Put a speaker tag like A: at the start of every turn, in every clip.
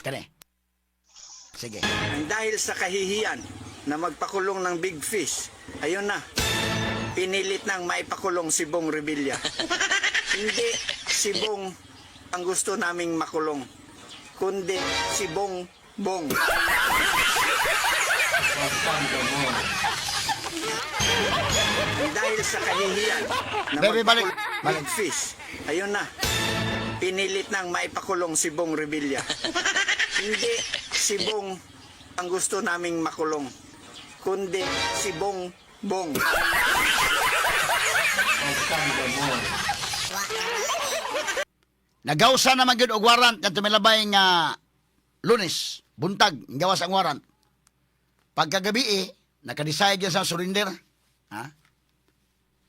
A: Kani. Sige.
B: Ang dahil sa kahihiyan na magpakulong ng big fish, ayun na, pinilit nang maipakulong si Bong Revilla. Hindi si Bong ang gusto naming makulong, kundi si Bong Bong. Ang dahil sa kahihiyan na
A: Bebe, balik.
B: magpakulong ng
A: Balik.
B: big fish, ayun na, pinilit nang maipakulong si Bong Revilla. Hindi si Bong ang gusto naming makulong, kundi si Bong Bong.
A: Nagawsa naman gyud og warrant kadto milabay nga Lunes, buntag, gawas ang warrant. Pagkagabi eh, naka-decide yan sa surrender. Ha?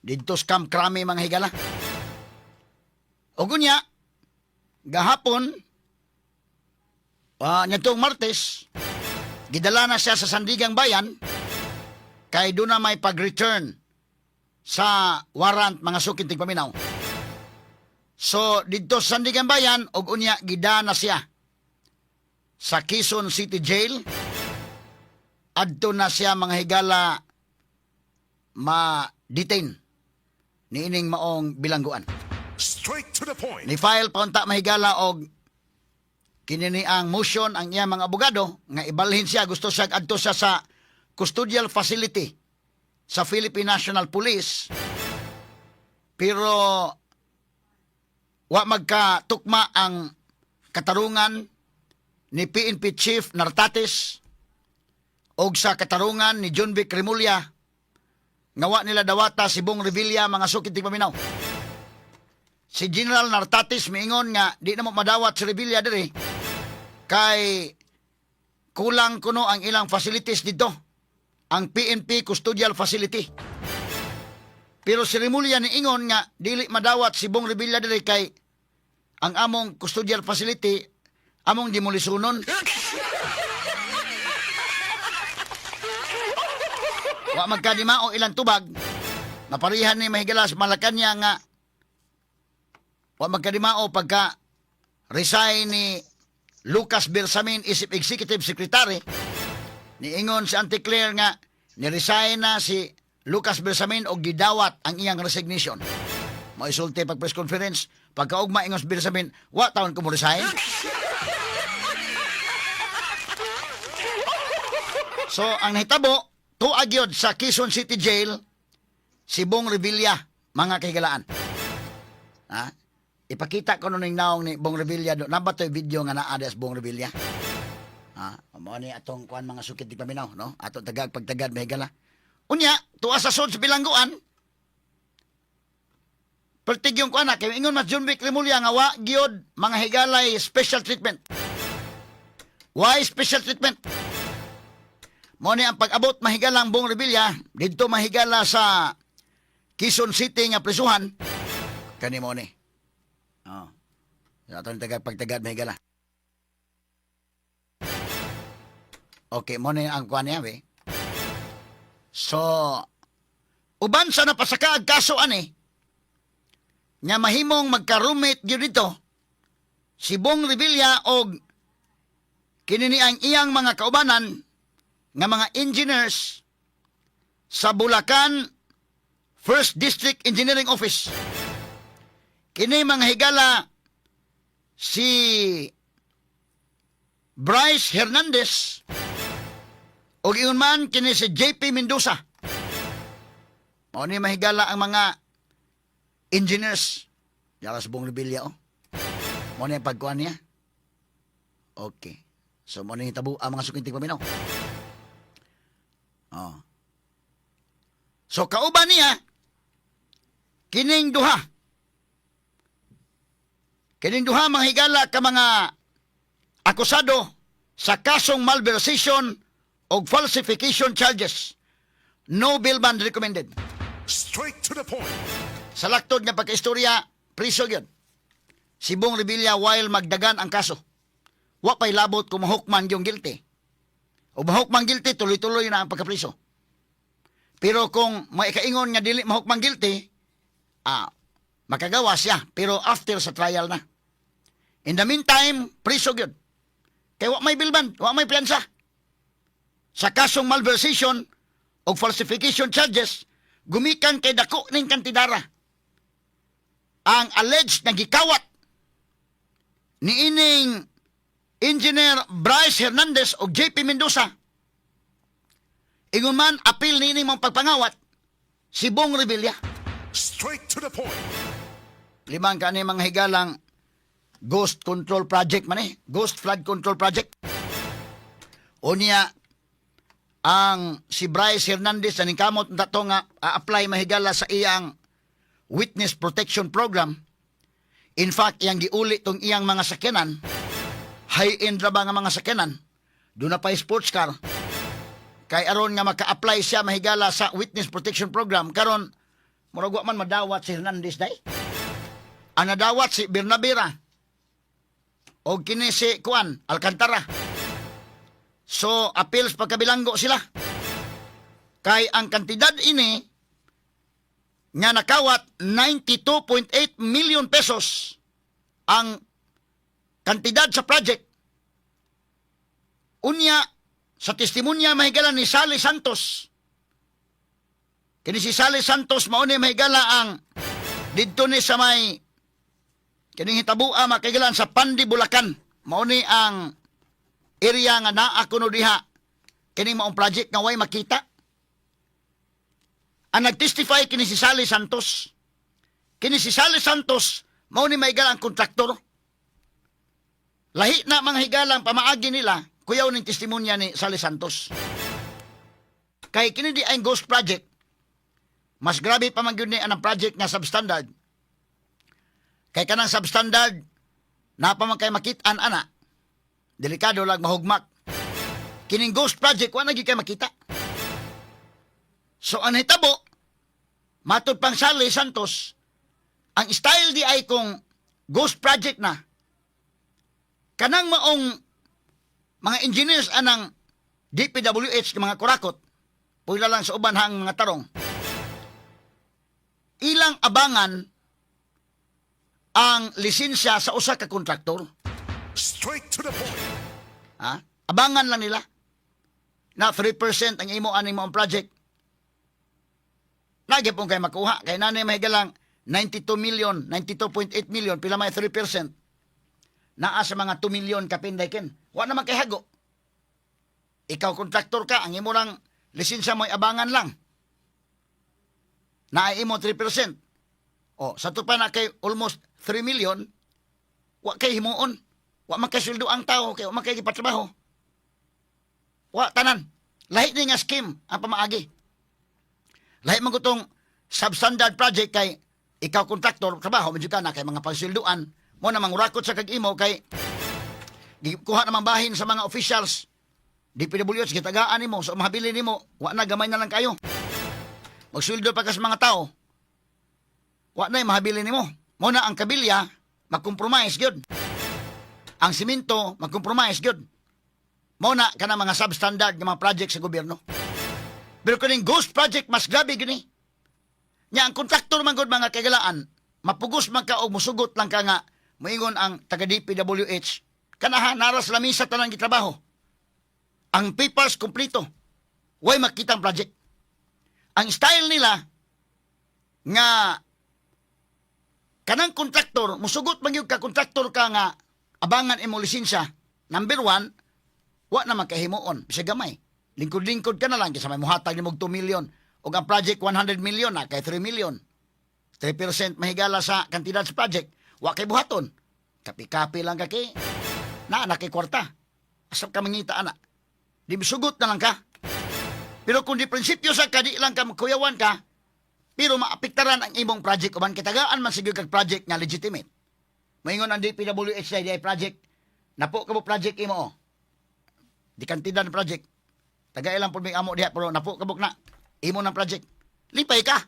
A: Didto scam krami mga higala. O gunya, gahapon, nitong Martes, gidala na siya sa Sandigang Bayan, kay doon na may pag-return sa warrant, mga sukin tigpaminaw. So, didto sa Sandigan Bayan, og unya, gida na siya sa Quezon City Jail. Adto na siya, mga higala, ma-detain niining maong bilangguan.
C: Straight to the point.
A: Ni-file pa unta, mahigala, og kinini ang motion ang iya mga abogado nga ibalhin siya, gusto siya adto siya sa custodial facility sa Philippine National Police, pero wa magkatukma ang katarungan ni PNP Chief Nartates og sa katarungan ni John Vic Remulla nga wa nila dawata si Bong Revilla, mga sukit tigpaminaw. Si General Nartates miingon nga di na mo madawat si Revilla diri kay kulang kuno ang ilang facilities dito, ang PNP custodial facility. Pero si Remulla niingon nga dili madawat si Bong Revilla diri kay ang among custodial facility among demolisyonon. Wa magkadimao ilang tubag. Naparihan ni mahigalas Malacanang nga wa magkadimao pagka resign ni Lucas Bersamin isip executive secretary. Niingon si Auntie Claire nga ni-resign na si Lucas Bersamin og gidawat ang iyang resignation. Maisulti pag press conference, pagkaugma ingon si Bersamin, "Wa taon ko mo resign." So ang nahitabo, tuag gyud sa Quezon City Jail si Bong Revilla, mga kahigalaan. Ha? Ipakita ko nun yung naong ni Bong Revilla do. Naba to'y video nga naa sa Bong Revilla. Ha? Mo ni atong kuan, mga sukit di paminaw, no? Ato tagag pagtagad, mahigala. Unya, tuwa sa sud sa bilangguan. Pertig yung kuan na, kay ingon mas John Vic Remulla nga wa gyud, mga higalay, special treatment. Why special treatment? Mo ni ang pag-abot, mahigalang Bong Revilla didto, mahigala, sa Quezon City nga prisuhan kani mo ni. Oh. Ato ni tagad pagtagad, mahigala. Okay, mo ni ang kuan niya, be. So, uban sa napasaka ang kaso ani, nga mahimong magka-roommate gyud dito si Bong Revilla og kinini ang iyang mga kaubanan nga mga engineers sa Bulacan First District Engineering Office. Kini, mga higala, si Bryce Hernandez ug ingon man kini si JP Mendoza. Mao ni, mahigala, ang mga engineers. Yara sa Bong Revilla, oh. Mao ni ang pagkuan niya. Okay. So mao ni hitabo ang mga sukinting paminaw. Oh. So kauban niya kining duha. Kining duha, mga higala, ka mga akusado sa kasong malversation og falsification charges. No bail bond recommended.
C: Straight to the point.
A: Sa laktod nga pagkaistorya, priso gyud si Bong Revilla while magdagan ang kaso. Wa pa'y labot kung mahukman yung guilty. O mahukman guilty, tuloy-tuloy na ang pagkapriso. Pero kung may kaingon nga dili mahukman guilty, makagawa siya. Pero after sa trial na. In the meantime, priso gyud. Kay wa may bail bond, wa may piyansa. Sa kasong malversation o falsification charges, gumikan kay dako ning kantidara. Ang alleged nga gikawat ni ining Engineer Bryce Hernandez o JP Mendoza. Ingon man, apil ni ining mga pagpangawat, si Bong Revilla.
C: Straight to the point.
A: Limang kani mga higalang Ghost Control Project man eh. Ghost Flood Control Project. Unya, ang si Bryce Hernandez na ningkamot na to nga a-apply mahigala sa iyang Witness Protection Program. In fact, iyang giuli tong iyang mga sakyanan, high-end ra ba nga mga sakyanan, duna pa sports car, kay aron nga maka-apply siya mahigala sa Witness Protection Program. Karon murag wa man madawat si Hernandez day. Ang nadawat si Bernabera o kini si Kuan Alcantara. So appeals pagkabilanggo sila. Kay ang kantidad ini nga nakawat, 92.8 million pesos ang kantidad sa project. Unya, sa testimonya mahigala ni Sally Santos. Kini si Sally Santos mao ni mahigala ang didto ni sa may kining hitabua makahigalan sa Pandi, Bulacan. Mao ni ang area nga naa kuno diha kining maong project nga way makita. Ang nagtestify kini si Sally Santos. Kini si Sally Santos mao ni mahigala ang kontraktor. Lahi na mga higalang pamaagi nila, kuyaw ning testimonya ni Sally Santos. Kay kini di ang ghost project, mas grabe pa man gyud ni ang project nga substandard. Kay kanang substandard, naa pa man kay makit-an ana. Delikado lang mahugmak. Kining ghost project, wa na gyud kay makita. So ang hitabo, matud pang Sally Santos, ang style di ay kung ghost project na, kanang maong mga engineers anang DPWH nga mga kurakot, pwila lang sa uban hang mga tarong, ilang abangan ang lisensya sa usa ka kontraktor.
C: Straight to the point.
A: Ha? Abangan lang nila. Na 3% ang imo aning maong project. Lagi pong kay makuha. Kay nanay mahigalang 92 million, 92.8 million, pila may 3%? Naa sa mga 2 million kapinday ken. Wa naman kay hago. Ikaw kontraktor ka, ang imo lang lisensya mo'y abangan lang. Naa imo 3%. O, sa pa na kay almost 3 million, wa kay himuon. Wa man kay sweldo ang tao, kay wa man kay gipatrabaho. Wa tanan. Lahi ni nga scheme ang pamaagi. Lahi man gutong substandard project kay ikaw kontraktor, trabaho medyo ka na kay mga pagsweldoan mo na mangurakot sa kag imo kay gikuha namang bahin sa mga officials DPWH, gitagaan nimo, so mahabilin nimo wa na, gamay na lang kayo. Magsweldo pa ka sa mga tao, wa na mahabilin nimo. Mo na ang kabilya mag-compromise gyud. Ang simento mag-compromise gyud. Mo na kana mga substandard nga mga project sa gobyerno. Pero kuning ghost project, mas grabe gini. Nya ang kontraktor man gud, mga kagalaan, mapugos man ka og musugot lang ka nga moingon ang taga DPWH, kanaha naras lamisa tanan gitrabaho. Ang papers kompleto. Way makita ang project. Ang style nila nga kanang kontraktor, musugot man gyud ka kontraktor ka nga abangan imo lisensya. Number one, wa na makahimuon bisag gamay. Lingkod-lingkod ka na lang kaysa may muhatag nimo og 2 million ug ang project 100 million na kay 3 million. 3% mahigala sa kantidad sa project. Wa kay buhaton. Kapi-kapi lang ka kay naa na kay kwarta. Asap ka mangita ana. Di sugot na lang ka. Pero kung di prinsipyo sa ka, di lang ka kuyawan ka, pero maapektaran ang imong project uban kitagaan man siguro kag project nga legitimate. Maingon ang DPWH na di project. Napo ka mo project imo oh. Di kantidad ng project. Taga ilang po may amo diha pero napo ka na imo ng project. Lipay ka.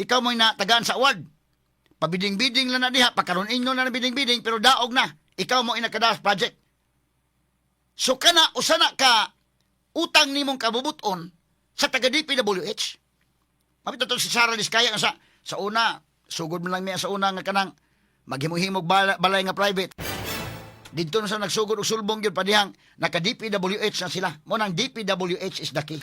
A: Ikaw mo'y na tagaan sa award. Pabiding-biding lang na diha, pakaroon inyo na ng biding-biding, pero daog na. Ikaw mo inakadaas project. So kana, usa na ka utang nimong kabubuton sa taga DPWH. Mapito to si Sara Diskaya nga sa una, sugod mo lang miya sa una nga kanang maghimo-himog balay nga private. Didto na sa nagsugod og sulbong gyud padihang naka DPWH na sila. Mo nang DPWH is the key.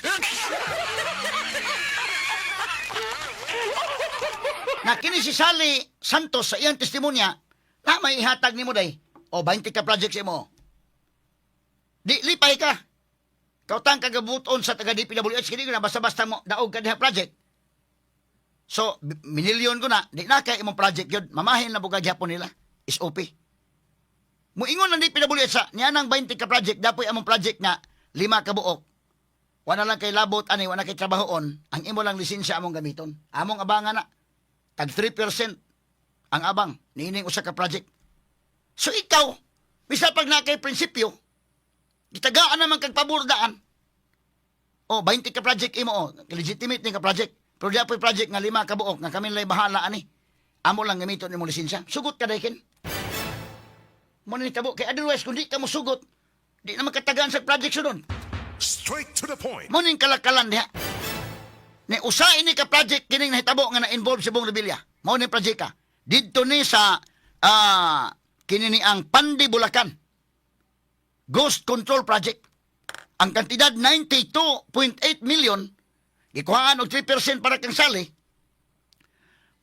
A: Na kini si Sally Santos sa iyang testimonya na may ihatag nimo day. O 20 ka projects imo. Di lipay ka. Kautang kagabuton sa taga DPWH kini na basta-basta mo daog ka diha project. So, minilyon ko na, di na kay imong project yun. Mamahin na bugag gyapon nila. SOP. Muingon ang DPWH sa niya nang 20 ka project, dapoy among project na lima ka buok. Wala lang kay labot ani, wala kay trabahoon, ang imo lang lisensya among gamiton. Among abangan na tag 3% ang abang niining usa ka project. So ikaw, bisa pag na kay prinsipyo, gitagaan naman kag pabordaan. O 20 ka project imo o, legitimate ni ka project. Pero di apoy project nga lima ka buok nga kami lay bahala ani. Amo lang gamiton imong lisensya. Sugot ka daykin. Mo ni tabo kay otherwise kung di ka mo sugot, di na makatagaan sa project sunod.
C: Straight to the point.
A: Mo ning kalakalan diha. Ni usa ini ka project kining nahitabo nga na-involve si Bong Revilla. Mao ni project ka. Didto ni sa kini ni ang Pandi Bulacan. Ghost Control Project. Ang kantidad 92.8 million gikuhaan og 3% para kang Sally.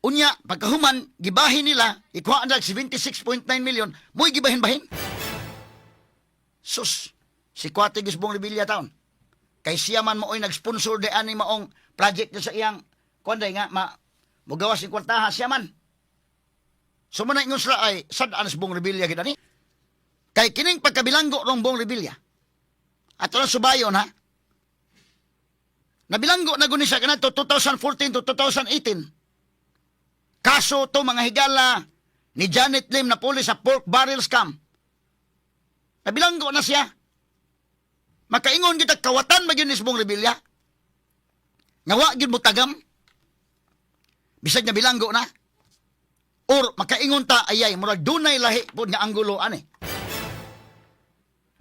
A: Unya, pagkahuman, gibahin nila, ikuhaan nila 76.9 million, mo'y gibahin-bahin. Sus, si Kwate Gisbong Revilla taon. Kay siya man mooy nag-sponsor di ani maong project niya sa iyang kuan day nga ma mugawas ni kwartaha siya man. So mo na ingon sila ay sad-an sa Bong Revilla gid ani. Kay kining pagkabilanggo rong Bong Revilla. Ato na subayon ha. Nabilanggo na guni siya kanadto 2014 to 2018. Kaso to mga higala ni Janet Lim na pulis sa pork barrel scam. Nabilanggo na siya. Makaingon kita kawatan magyud ni Bong Revilla. Nga wa gyud mo tagam. Bisag na bilanggo na. Or makaingon ta ayay murag dunay lahi pod nga anggulo ani.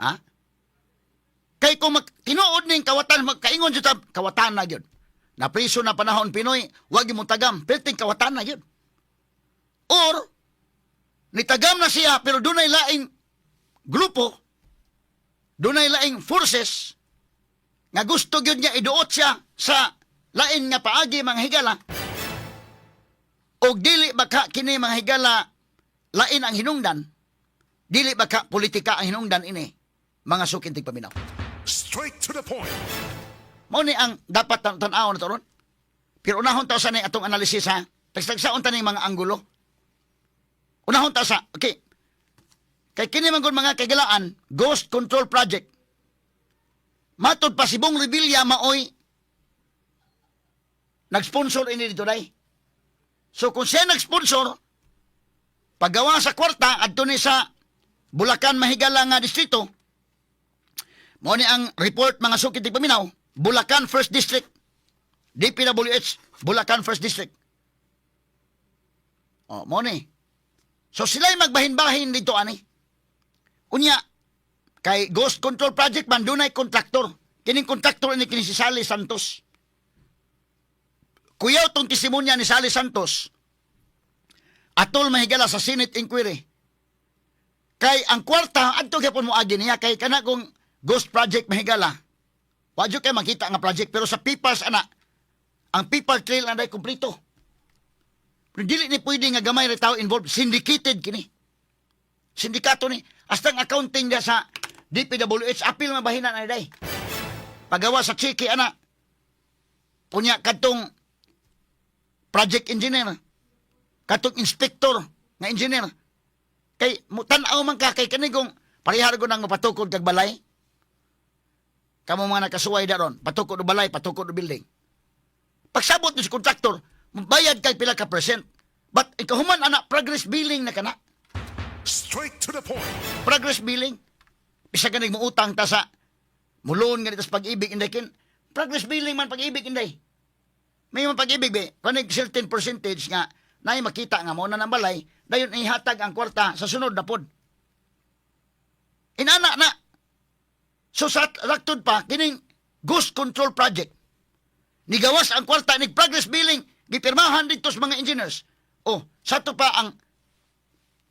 A: Ha? Kay kung tinuod ning kawatan magkaingon jud ta kawatan na gyud. Napriso na panahon Pinoy, wa gyud mo tagam, perting kawatan na gyud. Or nitagam na siya pero dunay laing grupo, dunay laing forces nga gusto gyud niya iduot siya sa lain nga paagi, mga higala, og dili baka kini, mga higala, lain ang hinungdan, dili baka politika ang hinungdan ini, mga suking tigpaminaw.
C: Straight to the point.
A: Mao ni ang dapat tan-awon na ron, pero unahon ta sa ni atong analysis ha, tagtagsaon ta ning mga anggulo. Unahon ta sa okay kay kini man gud, mga kagilaan, Ghost Control Project. Matod pa si Bong Revilla maoy nag-sponsor ini dito day. So kung siya nag-sponsor, paggawa sa kwarta adto ni sa Bulacan mahigala nga distrito. Mao ni ang report, mga suki tigpaminaw, Bulacan First District. DPWH Bulacan First District. Oh, mao ni. So sila'y magbahin-bahin dito ani. Unya, kay Ghost Control Project man dunay kontraktor. Kining kontraktor ini kini si Sally Santos. Kuyaw tong testimonya ni Sally Santos. Atol mahigala sa Senate inquiry. Kay ang kwarta adto gyapon mo agi niya kay kana kung Ghost Project mahigala. Wa jud kay makita nga project pero sa papers ana ang paper trail anday kompleto. Pero dili ni pwede nga gamay ra tao involved, syndicated kini. Sindikato ni. Hasta ang accounting niya sa DPWH apil mabahina na day. Pagawa sa chiki ana. Punya kadtong project engineer. Katong inspector nga engineer. Kay mutan-aw man ka kay kani kung parehar ko nang mapatukod kag balay. Kamo mga nakasuway daron, patukod og balay, patukod og building. Pagsabot ni sa kontraktor, bayad kay pila ka percent. But ikahuman ana progress billing na kana.
C: Straight to the point.
A: Progress billing. Bisa ganig mo utang ta sa mulon ganito sa Pag-IBIG inday kin. Progress billing man Pag-IBIG inday. May mga Pag-IBIG be, kanig certain percentage nga nay makita nga mo na ng balay, dayon ihatag ang kwarta sa sunod na pod. Inana na. So sa laktod pa kining Ghost Control Project. Nigawas ang kwarta nig progress billing gipirmahan dito sa mga engineers. Oh, sa to pa ang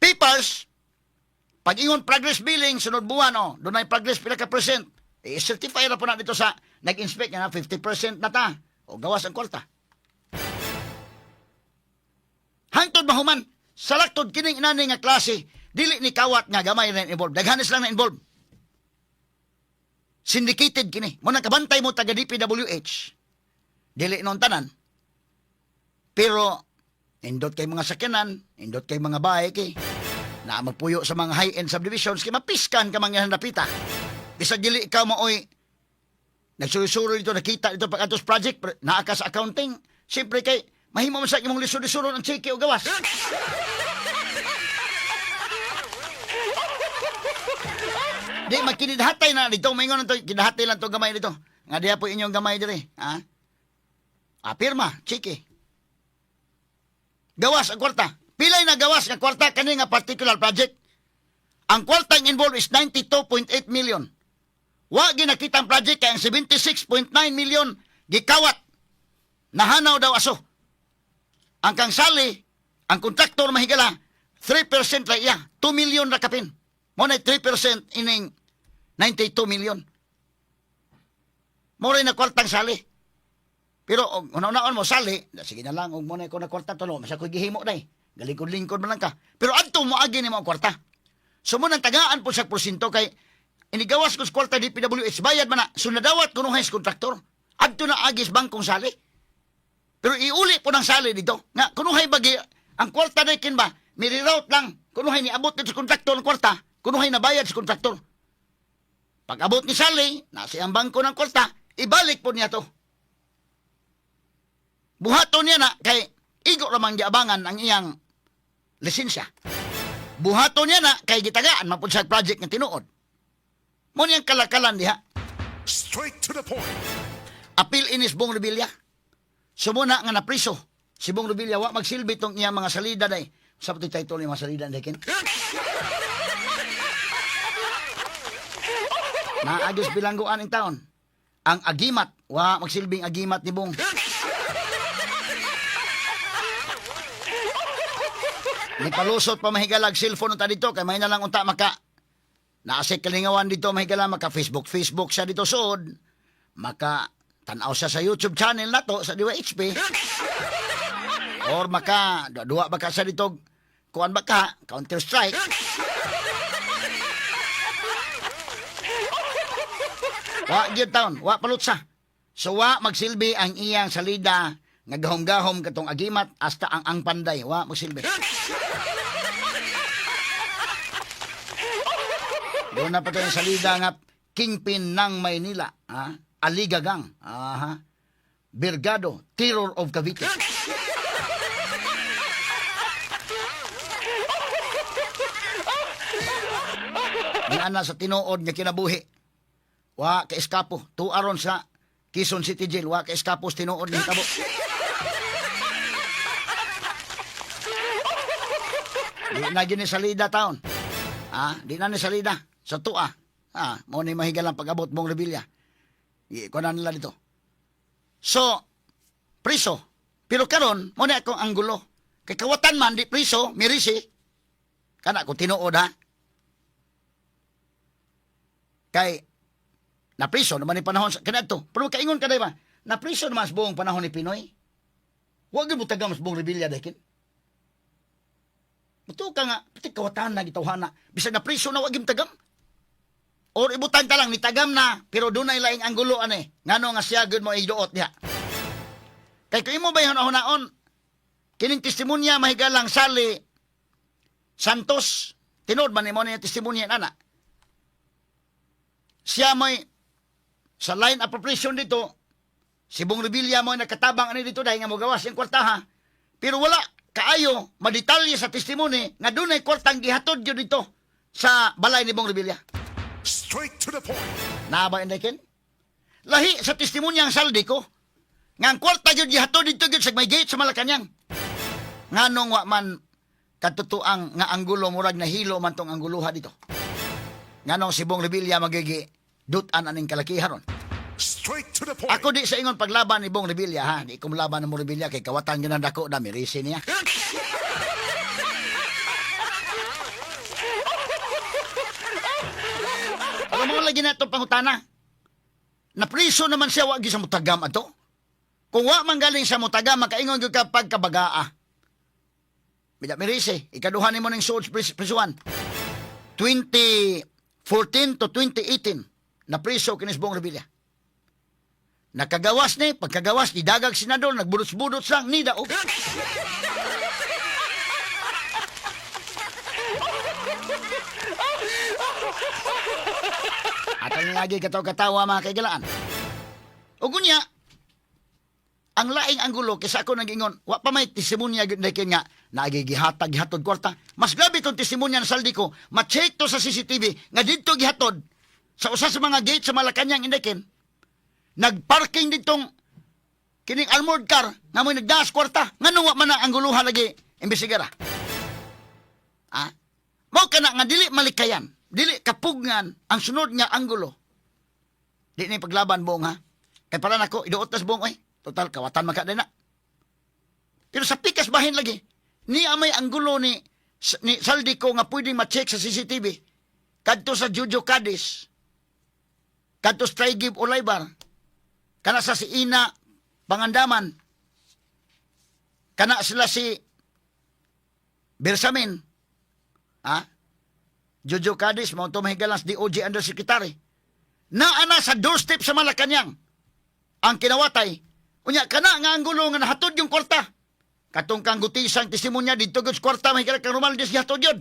A: papers. Pag ingon progress billing, sunod buwan, oh, dunay progress pila ka percent. I-certify ra po na dito sa nag-inspect nga na 50% na ta. O gawas ang kwarta. Hangtod mahuman, salaktod kining inani nga klase, dili ni kawat nga gamay na involved. Daghanis lang na involved. Syndicated kini. Mo nang kabantay mo taga DPWH. Dili noon tanan. Pero indot kay mga sakyanan, indot kay mga bahay kay na magpuyo sa mga high-end subdivisions kay mapiskan ka mga napita. Bisag dili ikaw maoy nagsurisuro dito, nakita dito pag atos project, pero naa ka sa accounting. Siyempre kay mahimo man sa imong lisod-lisuro ng cheque o gawas. Di magkinidhatay na dito, maingon na to, kinahatay lang to gamay dito. Nga diha po inyong gamay diri, ha? Ah, pirma, cheque. Gawas ang kwarta. Pilay na gawas nga kwarta kani nga particular project. Ang kwarta involved is 92.8 million. Wa ginakita ang project kay ang 76.9 million gikawat. Nahanaw daw aso. Ang kang sali, ang kontraktor mahigala, 3% ra iya, 2 million ra kapin. Mo na 3% ining 92 million. Mo na kwartang sali. Pero og una-unaon mo sali, na, sige na lang og mo na ko na kwarta tulo, masa ko'y gihimo day. Galingkod-lingkod man lang ka. Pero adto mo agi nimo ang kwarta. So mo nang tagaan po sa porsyento kay inigawas ko sa kwarta DPWH bayad man na so nadawat kuno sa kontraktor. Adto na agis bangkong sali. Pero iuli po ng sali dito. Nga kunuhay bagi ang kwarta na kin ba miriroute lang kunuhay niabot dito sa kontraktor ang kwarta, kunuhay nabayad sa kontraktor. Pag abot ni Sally, nasa ang bangko ng kwarta, ibalik po niya to. Buhaton niya na kay igo ramang giabangan ang iyang lisensya. Buhaton niya na kay gitagaan man pud sa project nga tinuod. Mo niyang kalakalan diha.
C: Straight to the point.
A: Apil inis Bong Revilla. Sumuna nga napriso. Si Bong Revilla wa magsilbi tong iyang mga salida day. Sa pati title ni mga salida day kin. Naagos bilangguan in taon. Ang agimat, wa magsilbing agimat ni Bong. Ni palusot pa mahigalag cellphone unta dito kay may na lang unta maka naasik kalingawan dito mahigala maka Facebook Facebook siya dito suod maka tanaw siya sa YouTube channel nato sa DYHP or maka duwa ba ka sa dito kuan ba ka Counter Strike. Wa gyud taon, wa palutsa. So wa magsilbi ang iyang salida nga gahom-gahom katong agimat hasta ang panday, wa magsilbi. Doon na pa tayong salida nga Kingpin ng Maynila, ha? Aligagang, aha. Birgado, Terror of Cavite. Niana sa tinuod nga kinabuhi. Wa ka eskapo, tuaron sa Quezon City Jail, wa ka eskapo sa tinuod nga hitabo. Di na gyud ni salida taon. Ah, di na ni salida sa tua. Ah, mo ni mahigalang pag-abot mong Revilla. Ikuha na nila dito. So, priso. Pero karon mo na akong anggulo. Kay kawatan man di priso, mirisi. Kana ko tinuod ha. Kay napriso naman ni panahon sa kaniadto. Pero kaingon ka ba? Napriso naman sa buong panahon ni Pinoy. Wa gyud mo tagam sa buong Revilla dakin. Mutuo ka nga, pati kawatan na gitawhana. Bisag napriso na wa gyud tagam. Or ibutan ta lang ni tagam na pero dunay laing anggulo ane. Ngano nga siya gyud mo iduot diha. Kay kung imo ba yung hunaon, kining testimonya mahigalang sali Santos, tinuod man nimo niya testimonya nana. Siya may sa line appropriation dito, si Bong Revilla mo nakatabang ani dito dahil nga mogawas yung kwarta ha. Pero wala kaayo madetalye sa testimony nga dunay kwartang gihatod gyud dito sa balay ni Bong Revilla.
C: Straight to the point.
A: Naa ba inday? Lahi sa testimonya ang saldi ko. Nga ang kwarta gyud gihatod dito gyud sa may gate sa Malacañang. Nganong wa man katutuang nga anggulo murag nahilo man tong angguluha dito. Nganong si Bong Revilla magigi dutan aning kalakihan ron.
C: Straight to the point.
A: Ako di sa ingon paglaban ni Bong Revilla ha, di ko molaban ng Bong Revilla kay kawatan gyud ang dako na mirisi niya. Mao lagi na itong pangutana. Napriso naman siya, wa gyud sa mutagam ato. Kung wa man galing sa mutagam, makaingon gyud ka pagkabagaa. Bila mirise, ikaduha nimo ning suod sa prisuan. 2014 to 2018, napriso kinis Bong Revilla. Nakagawas ni, pagkagawas, nidagag senador, nagbudots-budots lang, ni daog. At ang lagi kataw-katawa, mga kaigalaan. Ug unya, ang laing anggulo kaysa ako nag-ingon, wa pa may testimonya gyud na nga nagigihatag gihatod kwarta. Mas grabe tong testimonya ng Zaldy Co, ma-check to sa CCTV nga didto gihatod sa usa sa mga gate sa Malacañang, Indekin. Nagparking ditong kining armored car nga mo'y nagdaas kwarta. Nganong wa man na ang guluhan lagi imbestigara? Ah? Mao kana nga dili malikayan, dili kapugngan ang sunod nga anggulo. Di ni paglaban, Bong, ha. Kay para nako iduot tas Bong oy. Total kawatan man ka na. Pero sa pikas bahin lagi, ni amay anggulo ni Zaldy Co nga pwedeng ma-check sa CCTV kadto sa Jojo Cadiz, kadto sa Trigib Olaybar, kana sa si Ina Pangandaman, kana sila si Bersamin, ha? Jojo Cadiz, mao to mahigalas DOJ Undersecretary. Naa na sa doorstep sa Malacañang ang kinawatay. Unya, kana nga ang gulo nga nahatod yung kwarta. Katong kang gutisang testimonya dito gud sa kwarta mahigala kang Romualdez gihatod yun.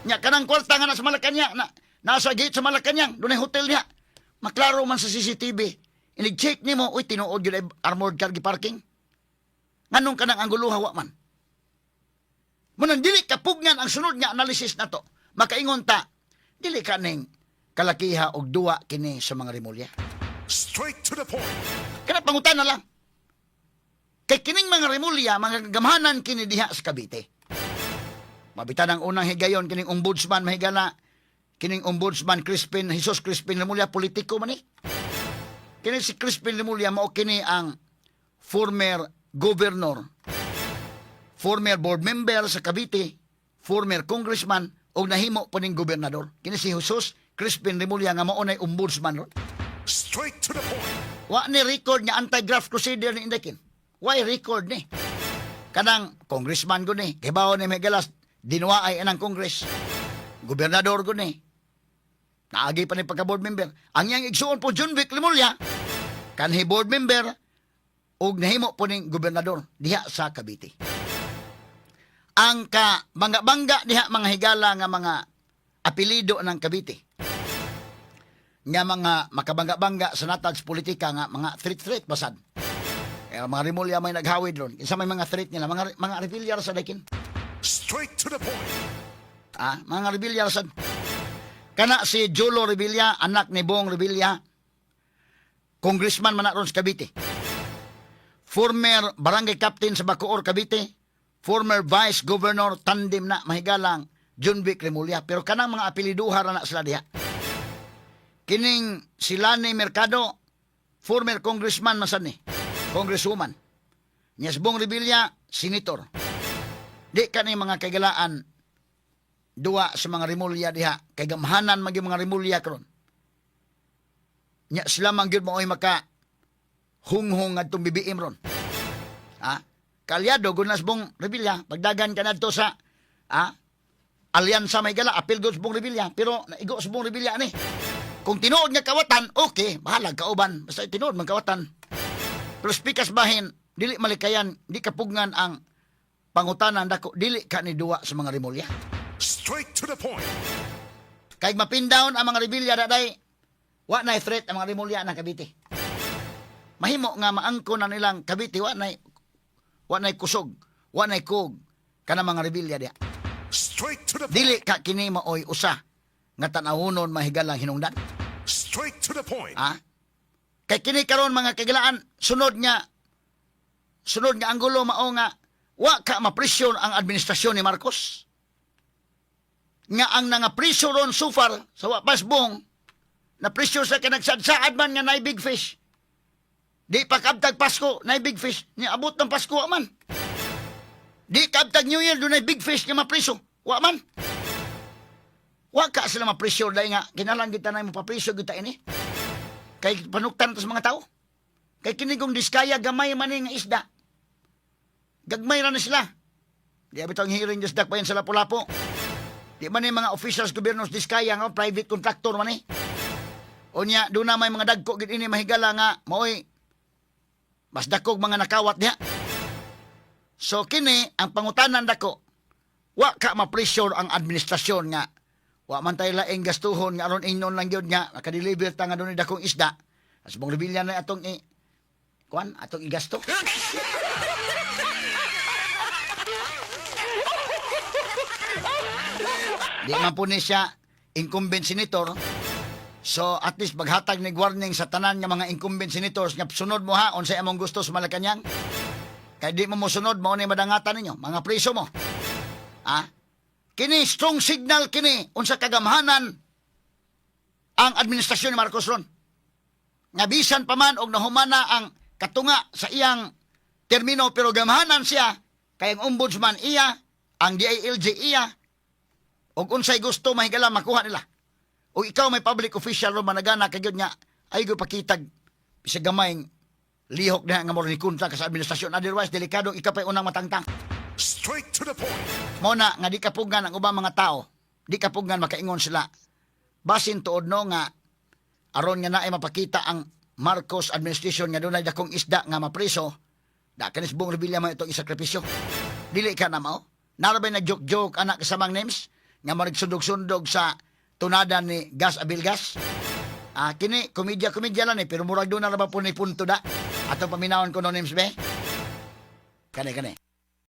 A: Nya kanang kwarta nga nasa Malacañang na nasa gate sa Malacañang, dunay hotel niya. Maklaro man sa CCTV. Inig-check nimo, uy, tinuod gyud ay armored car gi-parking. Nganong kanang ang guluha wa man? Munang dili kapugnan ang sunod nga analysis nato. Makaingon ta, dili ka ning kalakiha og duwa kini sa mga Remulla.
C: Straight to the point.
A: Kana pangutan na lang. Kay kining mga Remulla, mga gamhanan kini diha sa Cavite. Mabitan ang unang higayon kining ombudsman mahigala kining ombudsman Crispin Jesus Crispin Remulla, politiko man ni. Kini si Crispin Remulla mao kini ang former governor, former board member sa Cavite, former congressman ug nahimo pa ning gobernador. Kini si Jesus Crispin Remulla nga mao nay ombudsman ron.
C: Straight to the point.
A: Wa ni record nga anti-graft crusader ni Indekin. Why record ni? Kanang congressman ko ni, kibaw ni Megalas, dinuwa ay anang congress. Gobernador ko ni. Naagi pa ni pagka-board member. Ang iyang igsuon po, John Vic Remulla, kanhi board member, ug nahimo po ning gobernador diha sa Cavite. Ang ka bangga-bangga diha, mga higala, nga mga apelido ng Cavite nga mga makabangga-bangga sa natag sa politika nga mga threat-threat basad. Eh, mga Remulla may naghawid ron. Kinsa may mga threat nila, mga Revilla sa dakin.
C: Straight to the point.
A: Ah, mga Revilla sad. Kana si Jolo Revilla, anak ni Bong Revilla, congressman man na ron sa Cavite. Former barangay captain sa Bacoor, Cavite. Former vice governor, tandem na mahigalang John Vic Remulla. Pero kanang mga apeliduha ra na sila diha. Kining si Lani Mercado, former congressman man sad ni. Congresswoman. Nya si Bong Revilla, senator. Di ka ni mga kagalaan duwa sa mga Remulla diha kay gamhanan man gyud mga Remulla karon. Nya sila man gyud mao'y maka hunghong ngadtong BBM ron. Ha? Kalyado gunas Bong Revilla, pagdagan ka nadto sa alyansa may gala, apil gud sa Bong Revilla, pero naigo sa Bong Revilla ani. Kung tinuod nga kawatan, okay, bahalag kauban. Basta tinuod man kawatan. Pero speakers bahin, dili malikayan, di kapugngan ang pangutanan dako, dili ka ni duwa sa mga Remulla.
C: Straight to the point.
A: Kay mapin down ang mga Revilla daday, wa nay threat ang mga Remulla ng Cavite. Mahimo nga maangko na nilang Cavite, wa nay kusog, wa nay kug kana mga Revilla diha.
C: Straight to the point.
A: Dili ka kini maoy usa nga tan-awonon mahigalang hinungdan.
C: Straight to the point.
A: Ha? Kay kini karon, mga kagilaan, sunod nga anggulo mao nga wa ka mapresyon ang administrasyon ni Marcos. Nga ang nangapresyo ron so far sa wa pas Bong na presyo sa kanagsadsaad man nga nay big fish. Di pa kaabtag Pasko, nay big fish. Ni abot ng Pasko, wa man. Di kaabtag New Year, dunay big fish nga mapriso. Wa man. Wa ka sila ma-pressure dahil nga kinahanglan kita na mo papriso kita ini. Kay panuktan to sa mga tao. Kay kini kung Diskaya, gamay man ni nga isda. Gagmay ra na sila. Di abit ang hearing just pa yan sa Lapu-Lapu. Di man ni mga officials gobyerno sa Diskaya nga private contractor man ni. Unya, doon na may mga dagko gid ini, mahigala, nga maoy mas dakog mga nakawat diha. So kini ang pangutanan dako. Wa ka ma-pressure ang administrasyon nga wa man tay laing gastuhon nga aron ingnon lang gyud nga makadeliver ta nga dunay dakong isda. As Bong Revilla na atong i kuan atong igasto. Di man po ni siya incumbent senator. So at least maghatag ni warning sa tanan nga mga incumbent senators nga sunod mo ha unsay among gusto sa Malacañang. Kay di mo mosunod, mao ni madangatan ninyo, mga priso mo. Ah? Kini strong signal kini unsa kagamhanan ang administrasyon ni Marcos ron. Nga bisan pa man og nahumana ang katunga sa iyang termino, pero gamhanan siya kay ang ombudsman iya, ang DILG iya, og unsay gusto, mahigala, makuha nila. O ikaw may public official ro, managana ka gyud nga ay gyud pakitag sa gamay lihok na nga mo ni kontra ka sa administrasyon, otherwise delikado, ikaw pa'y unang matangtang.
C: Straight to the point.
A: Mo na nga di kapugan ang ubang mga tao, di kapugan makaingon sila. Basin tuod no nga aron nga naay mapakita ang Marcos administration nga dunay dakong isda nga mapriso, da kanis Bong Revilla man itong isakripisyo. Dili ka na mao. Narabay na joke-joke anak kasamang names nga marigsundog-sundog sa tunada ni Gas Abilgas. Ah, kini komedya-komedya lang eh, pero murag doon na ba po ni punto da. Atong paminawon ko no names be. Kani kani.